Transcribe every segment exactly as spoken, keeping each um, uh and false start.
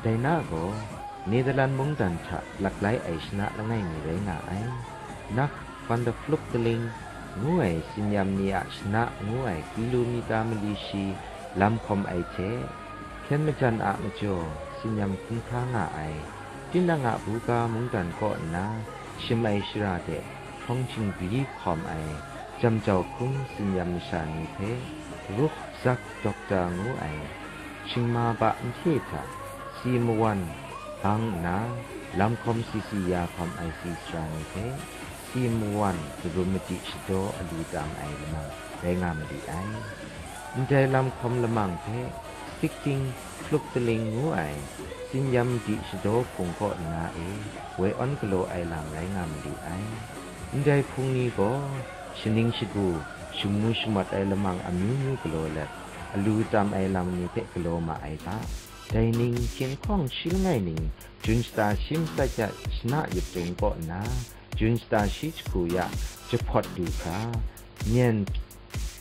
Dai na gaw, Nedalan mungdan hta laklai ai shana langai mi rai nga ai. Nak van de Vluchteling ngu ai tsinyam ni a shana ngu ai kilomita mali shi lam hkawm ai hte, hpyen majan a majaw tsinyam hkun hkra nga ai, tinang a buga mungdan kaw nna shim ai shara de hprawng jingbyi hkawm ai, jamjau hkrum tsinyam masha ni hpe, Ruh Zak Dokta ngu ai, shingma ba nhte hta, si mawan bang nna, lam hkawm si si ya hkawm ai si sara ni hpe, si mawan darum madi shadaw alu tam ai lamang rai nga mali ai. Ndai lam hkawm lamang hpe, Stichting Vluchteling ngu ai, tsinyam madi shadaw hpung kaw nna e, woi awn galaw ai lam rai nga mali ai. Ndai hpung ni gaw, shaning shagu, shamu shamat ai lamang amyu myu galaw let, alu tam ai lam ni hpe galaw ma ai hta, dai ning hkying hkawng shi langai ning, jun shata shi matsat ya shana yuptung kaw nna, jun shata shi jahku ya jahpawt du hkra, myen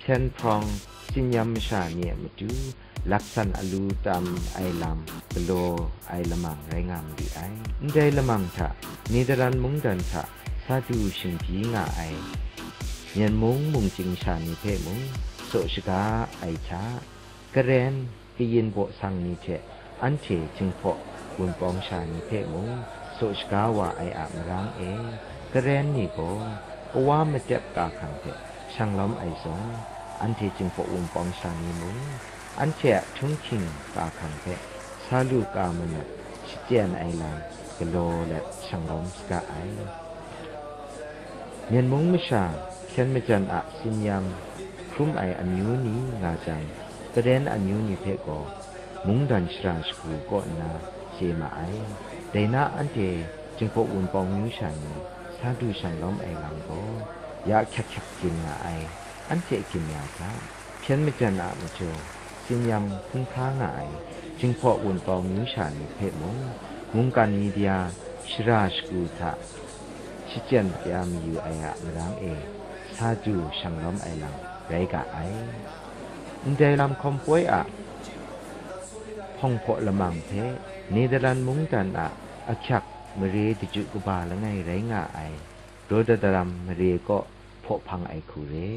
hpyen hprawng tsinyam masha ni a matu, laksan alu tam ai lam galaw ai lamang rai nga mali ai. Ndai lamang hta, Nedalan mungdan hta sa du shingbyi nga ai, Myen mung mungchying sha ni hpe mung saw shaga ai hta, karen kayin baw sang ni hte anhte Jinghpaw Wunpawng sha ni hpe mung saw shaga wa ai a marang e, karen ni gaw kawa matep ka hkang hte shanglawm ai zawn, anhte Jinghpaw Wunpawng sha ni mung anhte a htunghking ka hkang hte sa lu ka manat shachyen ai lam galaw let shanglawm saga ai. Myen mung masha hkyen majan a tsinyam hkrum ai amyu ni nga jang, karen amyu ni hpe gaw mungdan shara shagu kaw nna chye ma ai. Dai na anhte Jinghpaw Wunpawng myu sha ni sa du shanglawm ai lam gaw, ya hkyak hkyak gyin nga ai, anhte gyin ya hta, hpyen majan a majaw, tsinyam hkun hkra nga ai Jinghpaw Wunpawng myu sha ni hpe mung, mungkan ni bya shara shagu hta shachyen bya mayu ai a marang e, sa du shanglawm ai lam rai ga ai. Ndai lam hkawm poi a hpawng hpaw lamang hpe Nedalan mungdan a ahkyak mare daju kaba langai rai nga ai Rotterdam mare kaw hpaw hpang ai hku re.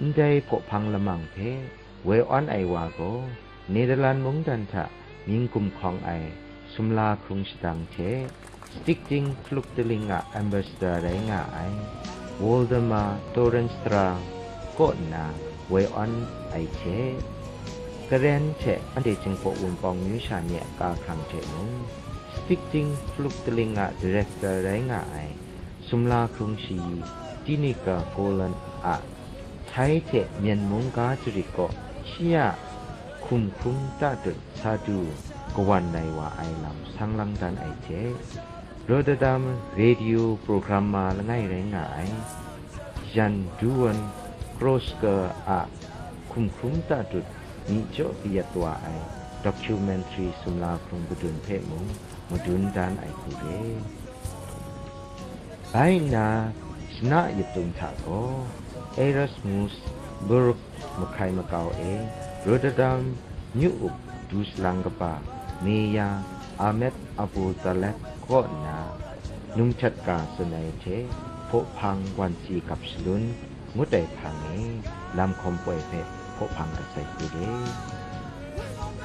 Ndai hpaw hpang lamang hpe woi awn ai wa gaw, Nedalan mungdan hta mying gumhkawng ai sumla hkrung shadang hte, Stichting Vluchteling a ambassador rai nga ai Waldemar Toornstra kaw nna woi awn ai hte, karen hte anhte Jinghpaw Wunpawng myu sha ni a ka hkrang hte mung, Stichting Vluchteling a director rai nga ai sumla hkrung shayi Tineke Golan a Thai hte Myen mung ga jarit kaw shi a hkum hkrum tatut sa du kawan lai wa ai lam sang lang dan ai hte, Rotterdam radio program ma langai rai nga ai Jan Duwan Kroeske a hkum hkrum tatut myi jaw kayat wa ai documentary sumla hkrung padun hpe mung madun dan ai hku re. Bai nna, shana yuptung hta gaw, Erasmus Burg mahkrai makau e, Rotterdam myu up du salang kaba, Meya Ahmed Abu Taleb kaw nna, num htet ga tsun ai hte, hpaw hpang wan si gap shalun, ngut ai hpang e, lam hkawm poi hpe hpaw hpang dat sai hku re.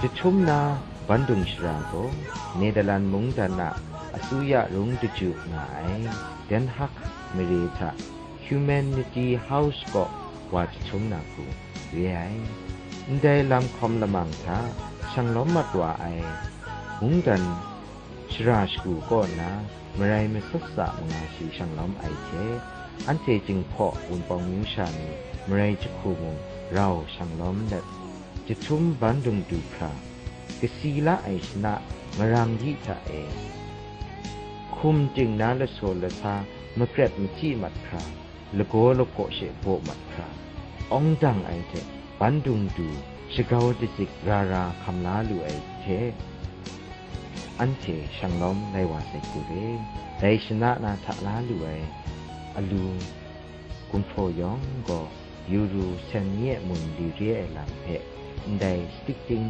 Jahtum na bandung shara gaw, Nedalan mungdan a asuya rung daju nga ai Den Haag mare hta Humanity House kaw wa jahtum na hku re ai. Ndai lam hkawm lamang hta shanglawm mat wa ai mungdan shara shagu kaw na marai masat sa manga shi shanglawm ai hte, anhte Jinghpaw Wunpawng myu sha ni marai jahku mung rau shanglawm let, jahtum bandung du hkra, kasi la ai shana marang yi hta e, hkum ting na lasaw lasa makret machyi mat hkra, lagaw lagaw she baw mat hkra, awng dang ai hte bandung du shagau dazik ra ra hkam la lu ai hte, anhte shanglawm lai wa sai hku re. Dai shana na hta la lu ai alu gumhpraw yawng gaw, Euro sen ni e mun li re ai lam hpe, ndai Stichting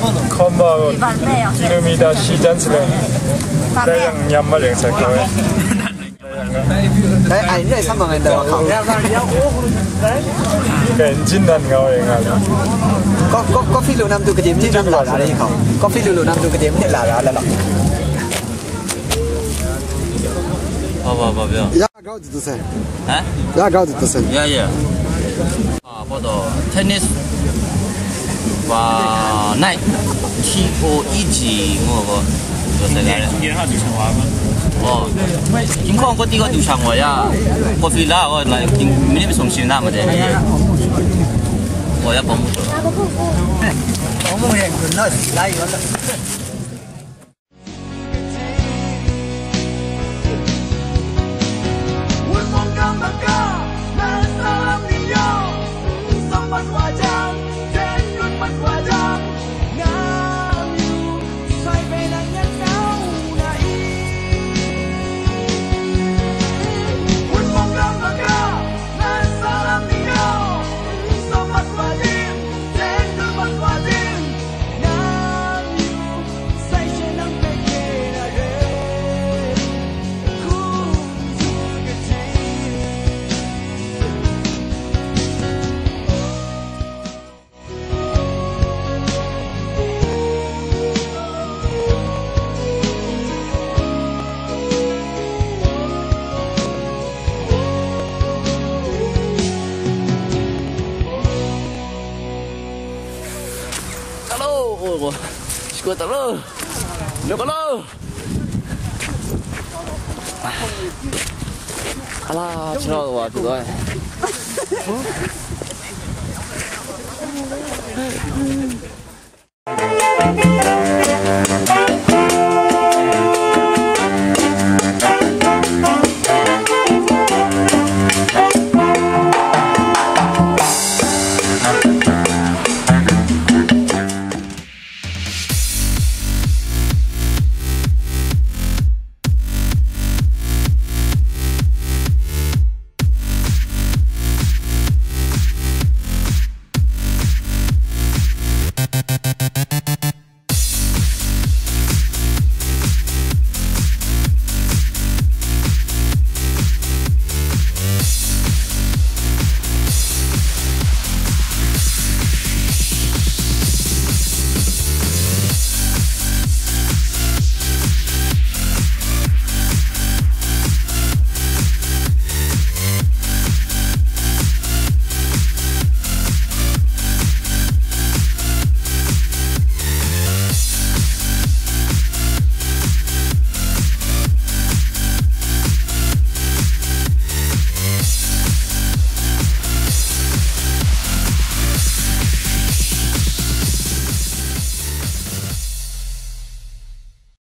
Hkawm wa gaw, kilomita shi jan sa let, dai yang nyam maling sai hkawm ai. Dai ai n rai sam ma ngai dai wa hkau. Kai n jin dan nga wa ring nga le. Ko-, ko-, coffee lu nam tu kade mni nam la ra ri hkau. Coffee lu lu nam tu kade mni la ra la la. Ba, ba, ba, ba. Ya, gau tu tu sen. Ha? Ya, gau tu tu sen. Ya, ya. Ah, apa tu? Tennis. Ba, night. T O E G, ngo ko. Ko te ga. Ye ha du shang wa ma. Oh. Kin kong ko ti ko du shang wa ya. Coffee la ko la kin minute song shin na ma de. Oh, ya, bom. Bom ye, nice. Lai yo. Hello, oh, oh. Shiko talo. Lo kalo. Ala, chira wa tu ai.